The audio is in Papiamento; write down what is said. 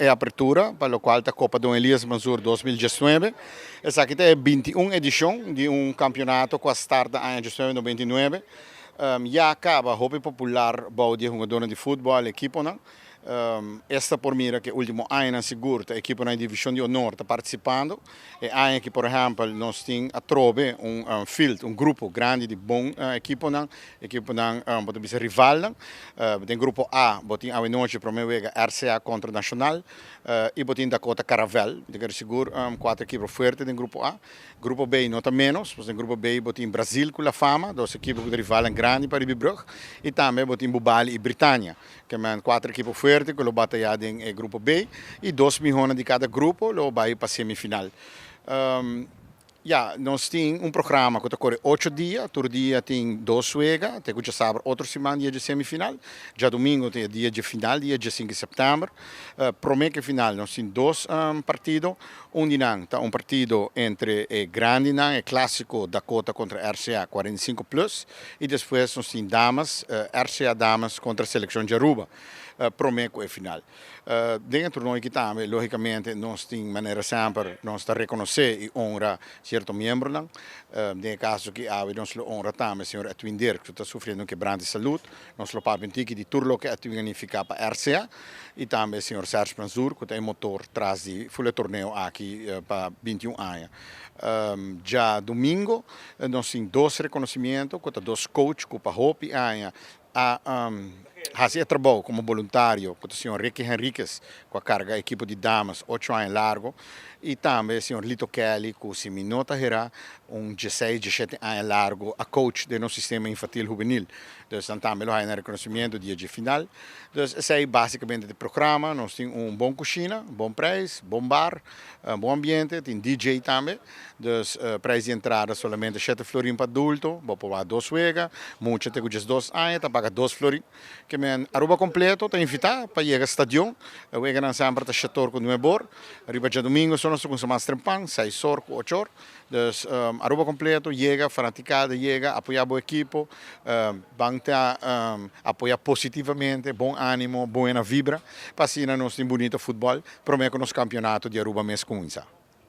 E apertura pa locual ta Copa Don Elias Mansur 2019. Esaki ta e 21 edicion di un campeonato cu a start na aña 1999. Ya caba hopi popular bou di hungadornan di futbol, ekiponan. Esta por mira cu ultimo añanan sigur ta ekiponan di division di honor ta participando. E aña aki, por ehempel, nos tin atrobe un field, un grupo grandi di bon ekiponan, ekiponan bo ta bisa rivalnan. Den grupo A bo tin awe nochi prome wega RCA contra Nacional y bo tin Dakota Caravel. Di kere sigur cuatro ekipo fuerte den grupo A. Grupo B no ta menos, pues den grupo B bo tin Brazil cu La Fama, dos ekipo cu ta rivalnan grandi pa riba e brug, y tambe bo tin Bubali y Britannia. Ke men cuatro ekipo fuerte cu lo bataya den e grupo B y dos mihonan di cada grupo lo bay pa semifinal. Ya, nos tin un programa cu ta core 8 dia, tur dia tin dos wega, te cu diasabra otro siman dia di semifinal, diadomingo tin dia di final, dia 5 di september. Prome cu final nos tin dos partido, un di nan ta un partido entre e grandinan, e clasico Dakota contra RCA 45 plus, y despues nos tin damas, RCA Damas contra Seleccion di Aruba, prome cu e final. Den torneo aki tambe, logicamente, nos tin manera semper, nos ta reconoce y honra cierto miembronan. Den caso cu awe nos lo honra tambe señor Edwin Dirk, cu ta sufriendo un quebranto di salud. Nos lo papia un tiki di tur loke Edwin a nifica pa RCA y tambe señor Serge Mansour, cu ta e motor tras di full e torneo aki pa 21 aña. Diadomingo nos tin dos reconocimento, cu ta dos coach cu pa hopi aña a haci e trabou como voluntario, cu ta señor Ricky Henriquez, cu a carga ekipo di damas 8 aña largo, y tambe señor Lito Kelly, cu, si mi no ta hera, un 16, 17 aña largo a coach den nos sistema infantil juvenil. Dus dan tambe lo haya reconocimento dia di final. Dus esey ta basicamente e programa. Nos tin un bon cushina, bon prijs, bon bar, un bon ambiente, tin DJ tambe. Dus prijs di entrada solamente 7 florin pa adulto, bo por dos wega, mucha te cu 12 aña, ta paga 2 florin. Ke men Aruba completo ta invita pa yega stadion. Weganan semper ta 7 or cu 9 or. Riba diadomingo so nos ta mas trempan, 6 or cu 8 or. Dus Aruba completo yega, fanaticada yega, apoya e ekipo, ban ta apoya positivamente, bon animo, bon vibra, pa asina nos tin bunita futbol, prome cu nos campeonato di Aruba mes cuminsa.